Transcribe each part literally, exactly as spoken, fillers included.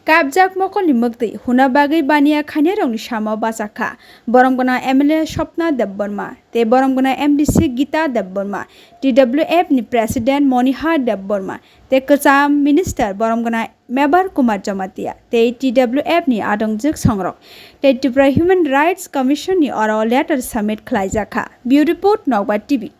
Kapjak mokolni mwktwi huna bagwi baniya khainairokni samo bachakha borom gwnang M L A Swapna Debbarma tei borom gwnang M D C Gita Debbarma, T W F ni President Monihar Debbarma tei kwcham Minister borom gwnang Mebar Kumar Jamatia tei T W F ni adongjwk songrok tei Tripura Human Rights Commission ni oro letter submit khlaijakha. Bureau Report, Nokbar T V.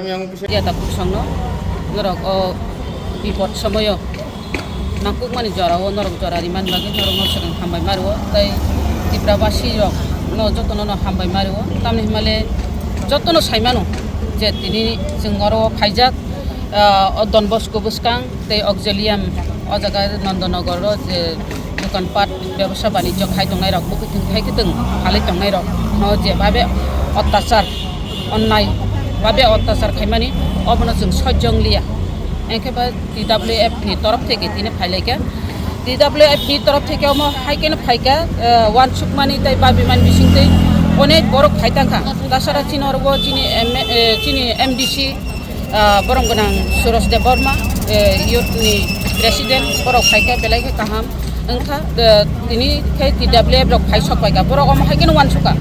Yang bisa dia tak kosong no, norok o bipot somoyo nangkukmani jorao norok jora rimani bagwi norokno swkang hambai mario, tei Tiprabasirokno jotono no hambai mario. Tamni hwnmale jotono saimano je tini chwng oro phaijak, ah, o Don Bosco bwskang tei Auxilium o jaga Nandanagar o je dokan pat bebosa banijyo khai tongnai rok, bukhutung khai kwtwng phalwi tongnai rok no je babe ottachar, onnai babe ottachar khaimani obono chwng sojjong liya. Engkhe ba T W F ni torof theke tini phailaikha. T W F ni torof theke omo hai kheno phaikha, eh, uansukmani tei babimani bisingtwi onek borok phai tangkha. Tasara chini orogo chini M-, eh, chini M D C, ah, borom gwnang Suros Debbarma, eh, youth ni president, borok phaikha belai khe kaham wngkha. Eh, tini khe T W F rok phai sok paikha, borok omo hai kheno uansukha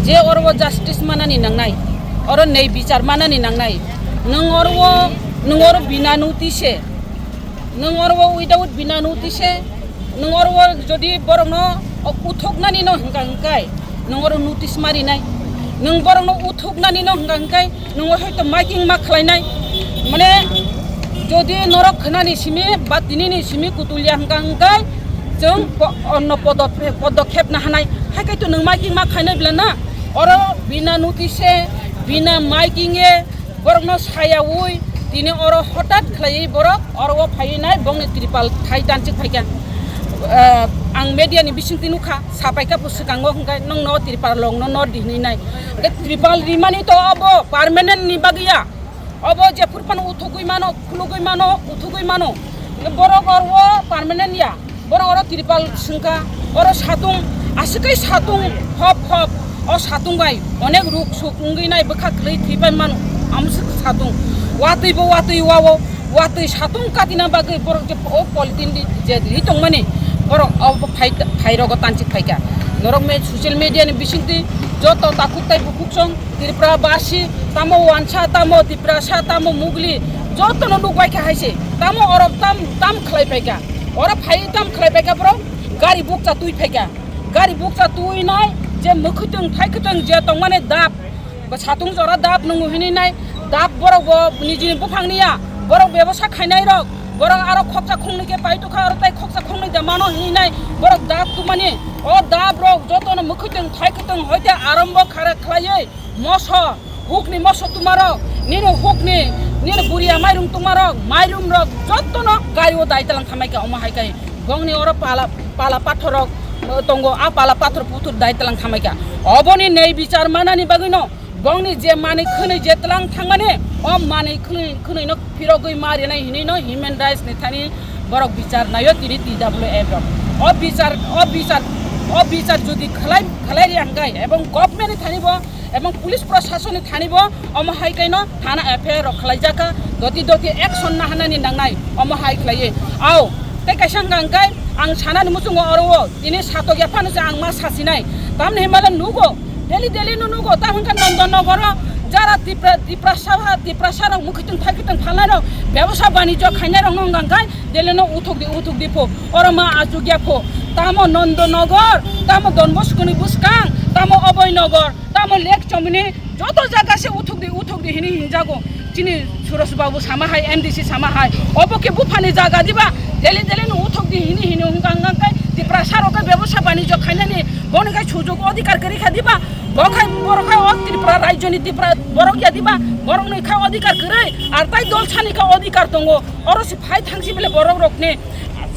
je orogo justice manani nangnai, oro nei bichar manani nangnai. Nwng orogo, nwng oro bina notice, nwng oro o without bina notice, nwng oro o jodi borokno o uthuknani no hwnka hwnkai, nwng oro notice marinai, nwng borokno uthuknani no hwnka hwnkai, nwng o hoito miking ma khlainai, mane jodi norok khwnani simi ba tinini simi kutulia hwnka hwnkai, chwng po-, onno podot-, podokhep na hanai, hai khe to nwng miking ma khainai bla na, oro bina notice, bina miking e, borokno sayaui tini oro hotat khlaiwi borok oro o phaiwi nai bongni tripal thai tanchik phaikha. Eh, ang media ni bisingtwi nukha, sapaikha bo swkango hwnkhe nongno tripal rokno nor di hwnwi nai. Hwnkhe tripal rimani to obo permanent ni bagwi ya. Obo jephuru phano uthugwi mano, khulugwi mano, uthugwi mano. Borok oro o permanent ya. Borok oro tripal swngkha, oro satung, aswk khe satung hop hop, o satung bai onek ruk suk wngwi nai bwkha kwlwi thwi pai mano, amswk satung. Watwi bo watwi wao, watwi satung katina bagwi borok je o polythene di je ri tongmani, borok o phai, phai rogo tanchik phaikha. Norok me social media ni bisingtwi joto takhuk tai bukhuk song, Tripura basi, tamo wansa, tamo Tiprasa, tamo mugli, jotono nukbai kha hai se. Tamo oro tam, tam khlai paikha. Oro phai tam khlai paikha borok, gari bukcha twi phaikha. Gari bukcha twi nai, je mwkhwtwng, thaikhwtwng je tongmani dap, ba satung jora dap nwngo hinwi nai, dap borok bo nijini buphang niya, borok bebosa khainai rok, borok aro khoksa khongnwi khe pai tukha, oro tai khoksa khongnwi de mano hinwi nai, borok dap tubmani, o dap rok jotono mwkhwtwng, thaikhwtwng hoite arombo khara khlaiwi, moso, hukni moso tumarok, nini hukni, nini buriya mairum tumarok, mairum rok jotono gari o dai talang thamai kha, omo hai kai bongni oro pala, pala pathor rok, eh, tongo, a pala pathor puthur dai talang thamai kha. Oboni nei bichar manani bagwi no bongni je manwi khwnwi je talang thangmani, o manwi khwnwi, khwnwi no phirogwi ma rinai hinwi no human rights ni thani borok bichar naio tini T W F rok. O bichar, o bichar, o bichar jodi khlai, khlai ri hwnkhe ebong government ni thani bo ebong police proshasoni thani bo omo hai kaino thana F I R rok khlaijakha, doti doti action nahanani nangnai omo hai khlaiwi. Ao, tei kaisa hwnkha hwnkhe ang sanani muchungo oro o tini satokya phano se ang ma sasinai. Tamni himale nugo, daily daily no nugo, ta hwnkha Nandanagar o jara Tipra, Tiprasa, Tiprasa rok mwkhwtwng thaikhwtwng phalnai rok, bebosa banijyo khainai rok no hwnkha hwnkhe daily no uthuk di, uthuk di pho, oro ma achukya pho, tamo Nandanagar, tamo Don Bosco ni bwskang, tamo Abhay Nagar, tamo Lake Chomoni, joto jaga se uthuk di, uthuk di hini hinjago. Chini Suresh Babu sama hai, M D C sama hai. Obo khe buphani jaga diba? Daily daily no uthuk di hini hini hwnkha hwnkha khe Tipra Boni khai sujog odhikar kwrwi kha diba? Bo khai, borok khai o Tripura rajyoni Tripura borok ya diba? Borokni khai odhikar kwrwi, ar tai dol sani khai odhikar tongo. Oro se phai thangsi bele borok rokni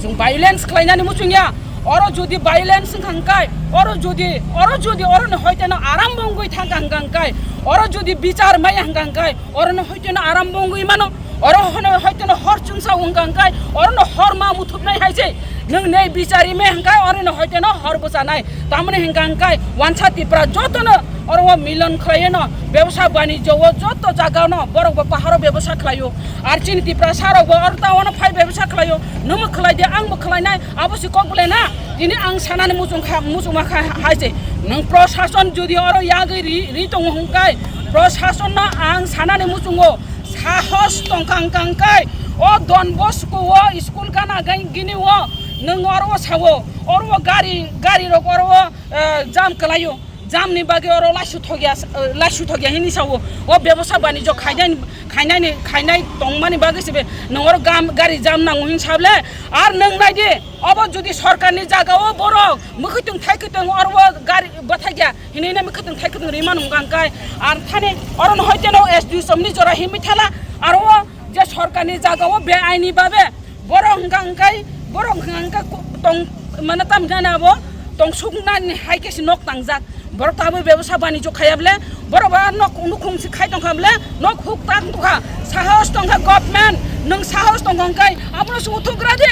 chwng violence khlainani muchung ya. Oro jodi violence wngkha hwnkhe, oro jodi, oro jodi oroni hoiteno aram bo wngwi thangkha hwnkha hwnkhe, oro jodi bichar maya hwnkha hwnkhe, orono hoiteno aram bo wngwi mano. Oro hono hoiteno hor chwngsa wngkha hwnkhe, orono hor ma muthupnai hai se. Nwng nei bichari me hwnkhe, orono hoiteno hor bwchanai. Tamoni hwnkha hwnkhe wansa Tripura jotono oro o milon khlaiyeno, bebsa banijyo o joto jaga no borok bo paharo bebsa khlaio. Ar chini Tripura sarok bo oro ta ono phai bebsa khlaio. Nwng bo khlai de, ang bo khlainai, abo se kok bole na. Tini ang sanani muchung kha, muchungma kha hai se. Nwng prosason jodi oro yagwi ri, ri tongo hwnkhe, prosason no ang sanani muchungo sahos tongkha hwnkha hwnkhe, o Don Bosco o school gana gai gini o nwng oro o sao, oro o gari, gari rok oro o, eh, jam kwlaio. Jamni bagwi oro laisu thokya, eh, laisu thokya hini sao. O bebosa banijyo khainai, khainai ni, khainai tongmani bagwi se be nwng oro gam, gari jam nango hin sable. Ar nwng nai di, obo jodi sorkarni jaga o borok mwkhwtwng thaikwtwng oro o gari bwthaikya hinwi nai mwkhwtwng thaikwtwng rwi mano hwnkha hwnkhe, ar thani oro no hoite no S D O somni jora himwi thala, aro o je sorkarni jaga o be aini babe borok hwnkha hwnkhe, borok hwnkha hwnkhe tong, mane tam jani abo tongsuknani hai khe se nok tangjak. Borok tabuk bebsa banijyo khaiya bole, borok ba nok nukhung se khai tongkha bole, nok huk tang tongkha, sahos tongkha government, nwng sahos tongkha hwnkhe abono se uthugra di.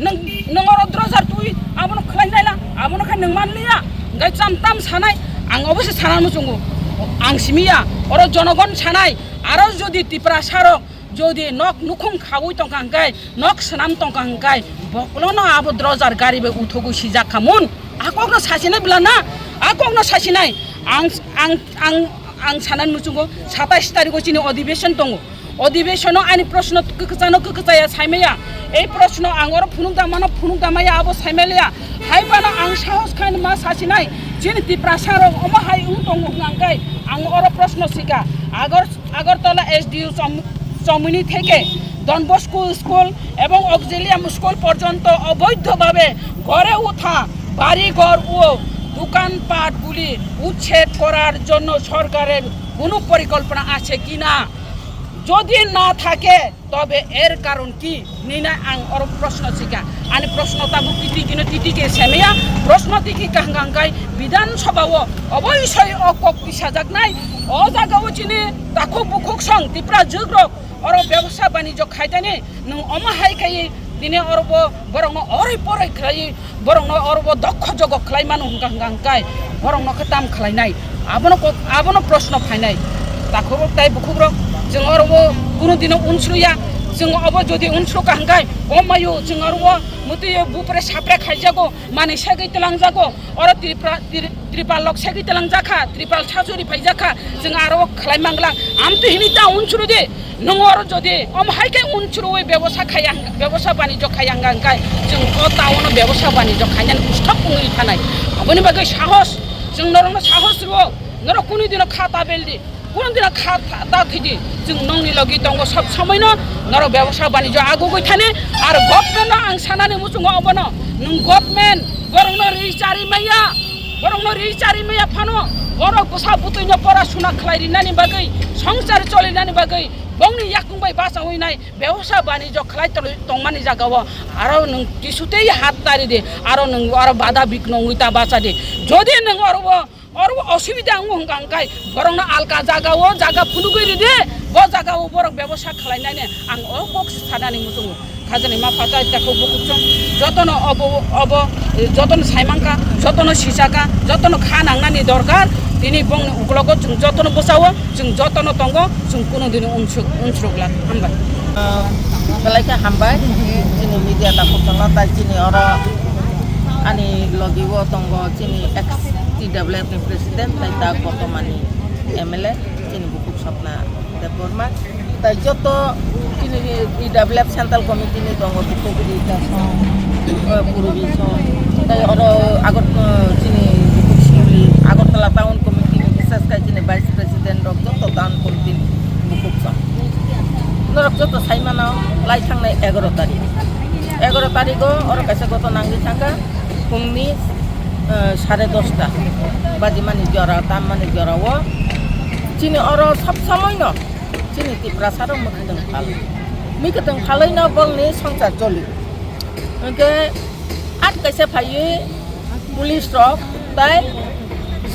Nwng, nwng oro drojar twi abono khlai naila, abono khe nwng man liya, hwnkhe cham tam sanai, ang obo se sana muchungo, ang simi ya, oro jonogon sanai, aro jodi Tiprasa rok jodi nok nukhung khaui tongkha hwnkhe, nok swnam tongkha hwnkhe, bokolono abo drojar gari bai uthogwi sijak kha mun. A kokno sasinai bwla na, a kokno sasinai. Ang, ang, ang, ang sanani muchungo satais tarikgo chini odhibeson tongo. Odhibesono ani proshno kwchano kwchaya saimaya. Ei proshno ang oro phunuk da mano, phunuk da maya abo saimaliya. Hai phano ang sahos khain ma sasinai. Chini Tiprasa rok omo hai wng tongo hwnkha hwnkhe ang oro proshno sika. Agor Agartala S D O চম-, চমুনি থেকে Don Bosco school এবং Auxilium school পর্যন্ত অবৈধভাবে গড়ে ওঠা বাড়িঘর ও দোকানপাটগুলি উচ্ছেদ করার জন্য সরকারের কোনো পরিকল্পনা আছে কিনা? যদি না থাকে, তবে এর কারণ কি? Nina ang oro proshno sika. Ani proshno tabuk titi kino titi ke semaya. Proshno tiki kahang kahang kai Bidhan Sabha o oboisoi o kok tisajaknai. O jaga o chini takhuk bukhuk song Tipra jugrok oro bebsa banijyo khaitani nwng omo hai khai tini oro bo borokno oroi poroi khlai borokno oro bo dokho jogo khlai mano hwnkha hwnkha hwnkhe borokno khe tam khlainai? Abono kok, abono proshno phainai. Takhukrok tai bukhukrok, chwng oro bo kunu dino unsruya. Chwng obo jodi unsrukha hwnkhe o mayo chwng oro bo mwtwi bupre sapre khaijago, manwi segwi twlangjago. Oro Tripura, Tri-, Tripal lok segwi twlangjakha, Tripal sachuri phaijakha, chwng aro khlai manglang. Amtwi hini ta unsru di. Nwng oro jodi omo hai khe unsrui bebosa khaya, bebosa banijyo khaya hwnkha hwnkhe chwng o town o bebosa banijyo khainani stop wngwi thanai. Aboni bagwi sahos, chwng norokno sahos rwo, norok kunu dino kha ta beldi, kunu dino kha ta, ta thwidi, chwng nongni logi tongo sob somoino, norok bebosa banijyo agugwi thani, ar government no ang sanani muchungo obono, nwng government borokno ri chari maya, borokno ri chari maya phano, borok bwsa bwtwino pora suna khlai rinani bagwi, songsar cholinani bagwi, bongni yakung bai bachaui nai, bebosa banijyo khlai tongmani jaga o aro nwng kisu tei hat tari di, aro nwng aro bada bikno wngwi ta bacha di. Jodi nwng oro o, oro o osubida wngo hwnkha hwnkhe borokno alka jaga o jaga phunugwi ridi, bo jaga o borok bebosa khlainani ang o kok sanani muchungo. Khajani ma phatai takhuk bukuchung jotono obo, obo, jotono saimangkha, jotono sisakha, jotono kha nangnani dorkar. Tini bongni uklogo chwng jotono bwsao, chwng jotono tongo, chwng kunu dini unsuk, unsuk la. Hambai. Belai khe hambai, chini media takhuk chwngno tai chini oro ani logi o tongo chini ex T W F ni president tai ta bortomani M L A chini bukhuk Sapna Debbarma. Tai joto chini E W F Central Committee ni tongo bukhuk Rita song, eh, Purbi song. Tai oro Agot-, eh, chini bukhuk Singli, Agartala Town Committee ni bises khai chini Vice President rok joto Town Committee ni bukhuk song. Norok joto sai mano lai thangnai egaro tarik. Egaro tarik o oro kaisa goto nangwi thangkha phungni Eh, sare dosta bajimani jora, tammani jora o chini oro sob somoino chini Tiprasa rok mwkhwtwng phal, mwkhwtwng phalwi no bongni songsar choli. Hwnkhe at kaisa phaiwi police rok tai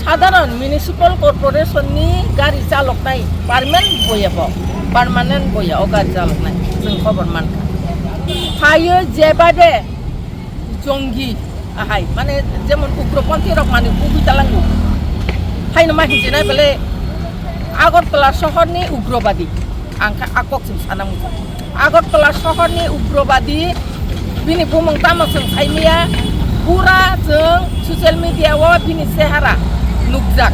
sadharon municipal corporation ni gari chaloknai permanent boya bo, permanent boya o gari chaloknai chwng khobor mankha. Phaiwi jeba de jongi ahai, mane jemon ugroponthi rok mane bugwi talango. Haino ma hinjinai bele Agartala sohorni ugrobadi. Ang kha a kok chwng sana muchung. Agartala sohorni ugrobadi bini bumung tamo chwng saimaya, pura chwng social media o bini chehara nukjak.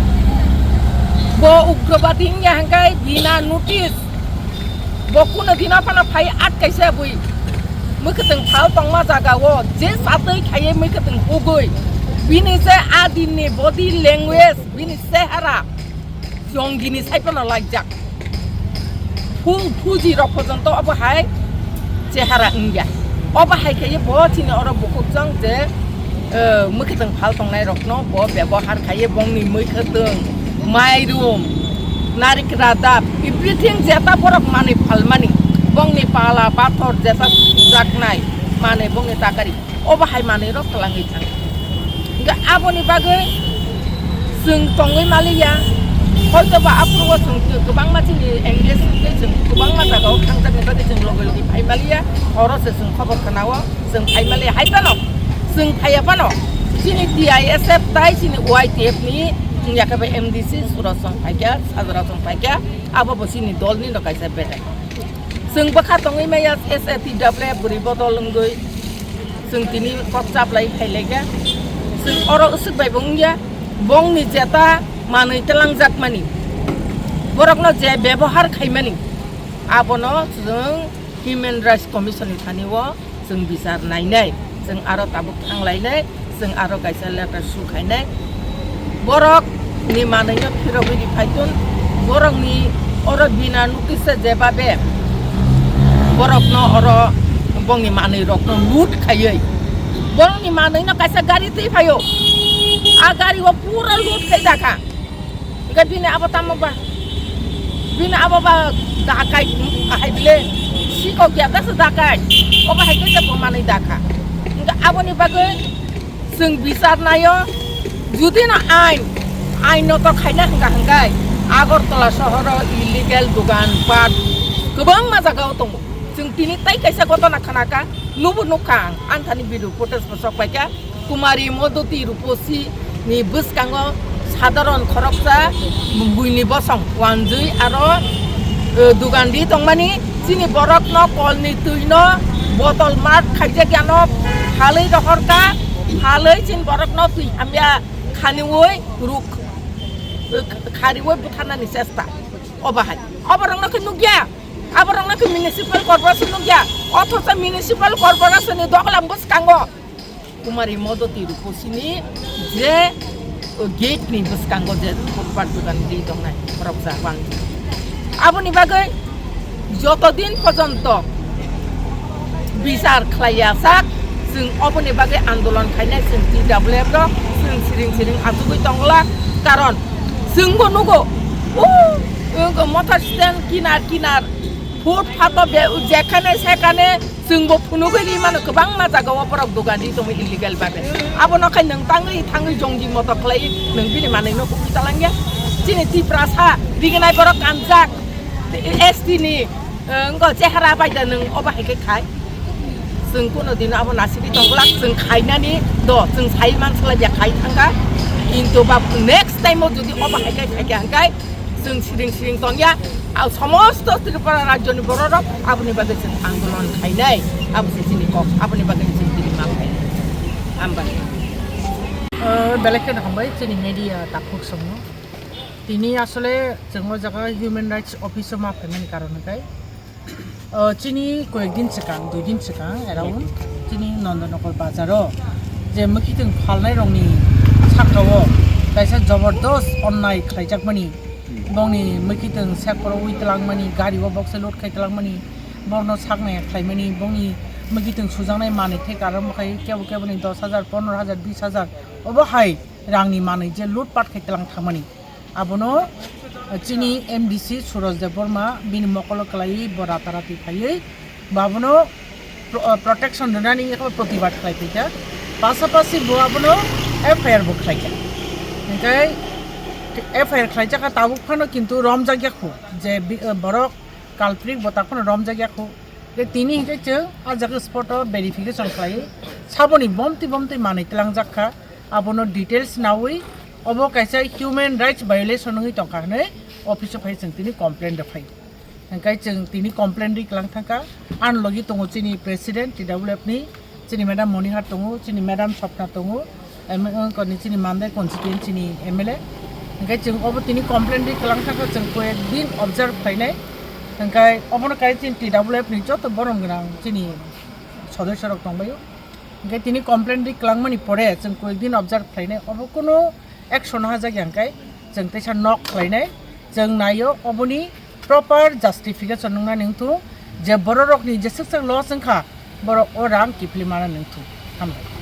Bo ugrobadi wngya hwnkhe bina notice. Bo kuno dino phano phai at kaisa bui. Mwkhwtwng phal tongma jaga o je satwi khaiye mwkhwtwng hugui. Bini je adinni body language, bini chehara jongini sai phano laijak. Phu-, phuji rok porjonto obo hai chehara wngya. Obo hai khaiye bo chini oro bukhuk chwng je, eh, mwkhwtwng phal tongnai rokno bo bebohar khaiye bongni mwkhwtwng, mairum, narik radap, everything jeta borok manwi phalmani, bongni pala, pathor jeta jaknai, manwi bongni takari, obo hai manwi rok twlangwi thang. Hwnkhe aboni bagwi chwng tongwi maliya, hoito ba aphuru o chwng kwbangma chini engage wngwi chwng kwbangma jaga o thangjakni bagwi chwng logi logi phai maliya, oro se chwng khobor khna o. Chwng phai maliya hai phano, chwng phaiya phano, chini T I S F tai chini Y T F ni wngya khe bai M D C suro chwng phaikha, sajra chwng phaikha, abo bo chini dol ni no kaisa bedai. Chwng bwkha tongwi maya S A T W F bwrwi bodol wngwi chwng tini kok chaplai phailaikha. Chwng oro usuk bai bo wngya, bongni jeta manwi twlangjakmani, borokno je bebohar khaimani, abono chwng Human Rights Commission ni thani o chwng bichar nainai, chwng aro tabuk thanglainai, chwng aro kaisa letter su khainai. Borok ni manwi no phirogwi ri phaitun, borok ni oro bina notice se jeba be borok no oro bongni manwi rok no loot khaiwi, borok ni manwi no kaisa gari twi phaio, a gari o pura loot khai dakha. Hingke bini abo tamo ba? Bini abo ba dakai, ahai bile sikok ya dasa dakai. Obo hai khe bo manwi dakha. Hingke aboni bagwi chwng bichar naio. Judi no ain, ain no to khaina hingka hingkai Agartala sohoro illegal dogan pat kwbangma jagao tongo. Chwng tini tai kaisa gotona khanaka, nubo nukha ang, anthani video footage bo sok paikha. Kumari Modoti Ruposi ni bwskango sadharon khoroksa buini bosong wanjwi aro, eh, dugandi tongmani chini borokno kolni twino botol mat khaijak yano phalwi rohorkha, phalwi chini borokno twi hamya khaniwi ruk, eh, khariwi butharnani chesta. Obo hai. Oborokno khe nukya. Aborokno khe municipal corporation nukya. Othocho municipal corporation ni doglam bwskango Kumari Modoti Ruposini je, o, gate ni bwskango je footpath dogan ri tongnai khoroksa bang. Aboni bagwi joto din porjonto bichar khlaiya sak, chwng oboni bagwi andolon khainai chwng T W F rok, chwng siring siring achugwi tongla, karon chwngbo nugo, o, o, motor stand kinar kinar, footpath o be, jekhane sekhane chwngbo phunugwi ri mano, kwbangma jaga o borok dogan ri tongo illegal babe. Abono khai nwng tangwi thangwi jongi moto khlai nwng bini manwi no kubui talangya. Chini Tiprasa riginai borok kanjak, S T ni, eh, wngkha chehara bai da nwng obo hai khe khai. Chwng kuno dino abo nasibwi tongglak, chwng khainani do, chwng sai man salai ya khai thangkha. Kintu ba next time o jodi obo hai khe khai kha hwnkhe, chwng siring siring tongya, a somosto Tripura rajyoni bororok aboni bagwi chwng andolon khainai, abo se chini kok, aboni bagwi chwng tini ma khainai. Hambai. O, belai kheno hambai chini media takhuk songno. Tini asole chwng o jaga Human Rights Office o ma phaimani karon hwnkhe, o, chini koyek din swkang, dui din swkang, around chini Nondonogor bazar o je mwkhitwng phalnai rokni saka o kaisa jobordos onnai khlaijakmani, bongni mwkhitwng sek porowi twlangmani, gari o boksa load khai twlangmani, borokno saknai khlaimani, bongni Mugiting sujaknai manwi thai karon bo khai kebo kebo ni dos hajar, pondro hajar, bis hajar obo hai rangni manwi je loot pat khai tlang thangmani. Abono chini M D C Suraj Debbarma bini mokolo kwlaiwi bo ratarati khaiwi bo abono pro-, protection rwnani eko protibad khlai phaikha. Pasapasi bo abono F I R bo khlaikha. Hingkhe F I R khlaijakha tabuk phano kintu romjakya khu je bi-, borok culprit bo tak phano romjakya khu. Je tini hingkhe chwng a jaga spot o verification khlai saboni bomti bomti manwi tlangjak kha. Abono details nawi obo kaisa human rights violation wngwi tongkha hwnwi office o phai chwng tini complaint rwphai. Hingkhe chwng tini complaint ri kwlang thangkha. Ani logi tongo chini president T W F ni, chini madam Monihar tongo, chini madam Swapna tongo, em, wngkoni chini Mandai constituency ni M L A. Hingkhe chwng obo tini complaint ri kwlang thangkha, chwng koyek din observe khlainai. Hingkhe obono kai chini T W F ni joto borom gwnang chini sodosyo rok tongbaio. Hingkhe tini complaint ri kwlangmani pore chwng koyek din observe khlainai, obo kunu action hajak ya hingkhe chwng teisa nok khlainai, chwng naio oboni proper justification wngna nangthung je bororokni jeswk swk loss wngkha borok o rang kiphilwi mana nangthung. Hambai.